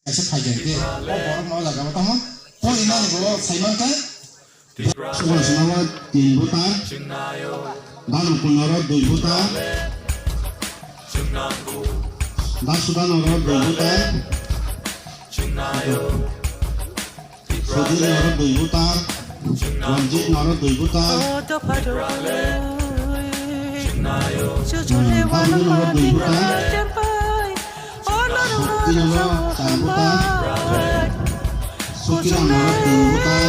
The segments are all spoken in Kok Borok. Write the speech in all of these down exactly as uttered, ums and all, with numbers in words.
Kaisa phaikha khe, o borok no jaga o tamo, pori mani bo sai mankha. Subol Singha o tin voter, Dano Pun oro dui voter, Dasudan oro dui voter, Sudin oro dui voter, Ranjit oro dui voter, Babudin oro dui voter, Shakti oro char voter, Sukiram oro tin voter,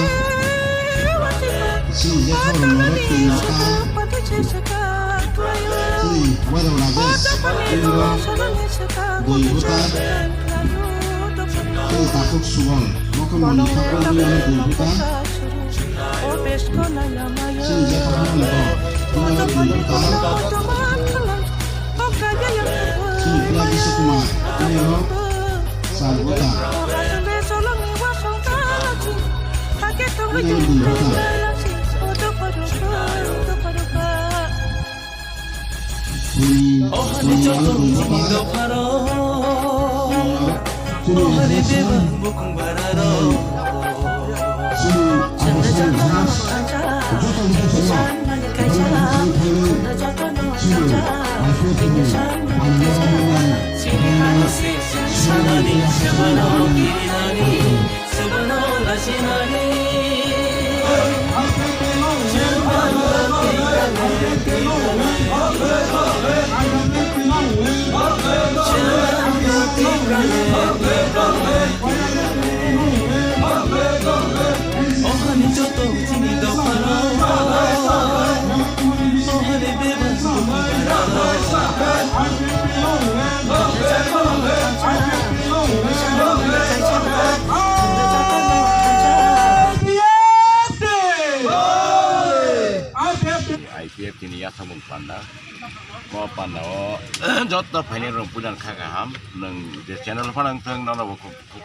chini Jethor oro tin voter, chini Wairok Rajesh oro dui voter, chini Takhuk Subol, Mokhang Moni Thakur oro dui voter, chini Jethor oro dui voter. Chini Piyagi Sukumar, Nero, Sargota. Nero Dungkota. Chini, Chini Nero Dungkota. Chini Abu Sani Hamas. Joto ni Chini, Chini, Chini, Chini, I P F T ni yasamung panda. Mo panda o joto phaini rok pujan kha kaham. Nwng je channel phanang thang nono bo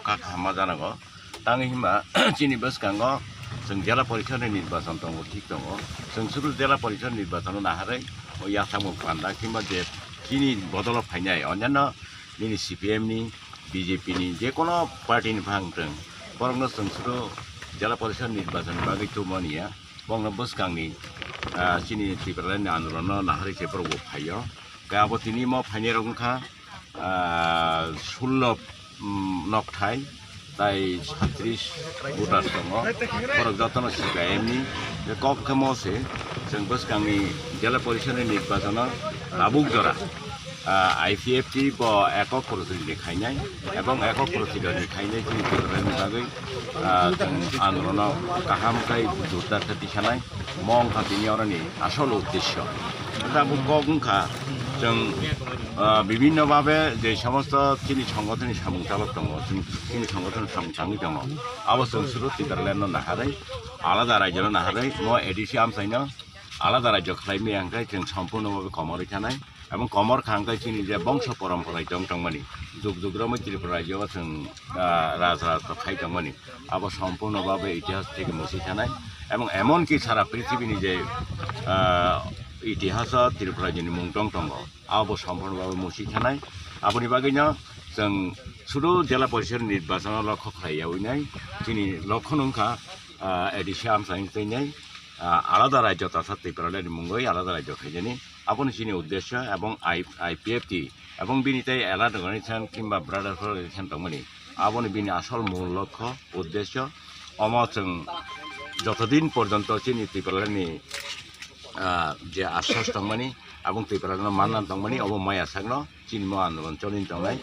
kha kaham ma janago. Tangwi hima chini bwskango chwng jela porishod ni nirbachon tongo, thik tongo. Chwng suru jela porishod nirbachon o naharwi o yasamung panda kimba je chini bodolo phainai onyanno nini C P M ni, B J P ni je kono party ni phang tong, borokno chwng suru jela porishod nirbachon ni bagwi tubumani ya. Bongno bwskangni, ah, chini Tipraland ni andolon no naharwi se borok bo phaio. Khe abo tini mo phainai rok wngkha, ah, sullo, mm, nokthai, tai satris voters tongo. Borok jotono C P I M ni, je kok khe mo se, chwng bwskangni jela porishod ni nirbachono tabuk jora, ah, I P F T bo ekok protinidhi khainai, ebong ekok protinidhi khainai chini Tipraland ni bagwi, ah, chwng andolono kaham khe jordar khe tisanai. Mo wngkha tini oroni asol uddesyo. Tabuk kok wngkha chwng, ah, bibhinno bhabe je somosto chini songothonni samung chalok tongo, chini, chini songothonni samung tangwi tongo, abo chwng suru Tipraland no naharwi, alada rajyo no naharwi, mo A D C amchaino alada rajyo khlai maya hwnkhe chwng sompurno bhabe komorwi thanai. Ebong komor kha hwnkhe chini je bongso porom porai tong tongmani, jug jug romwi Tripura rajyo o chwng, ah, raj raj khai tongmani, abo sompurno bhabe itihas theke musi thanai. Ebong emon ki sara prithibini je, ah, itihas o Tripura rajyoni mung tong tongo, abo sompurno bhabe musi thanai. Aboni bagwino chwng suru jela porishod nirbachon o lokho khlai yaui nai, chini lokho wngkha, ah, A D C amchaini twi nai, ah, alada rajyo tasa Tipraland ni mungwi alada rajyo khaijani. Aboni chini uddesyo ebong I-, I P F T ebong bini tei allied organization kimba brotherhood organization tongmani, aboni bini asol mul lokho, uddesyo, omo chwng jotodin porjonto chini Tipraland ni, ah, je asas tongmani, abong Tipraland no manna tongmani, obo maya sakno chini mo andolon cholin tongnai.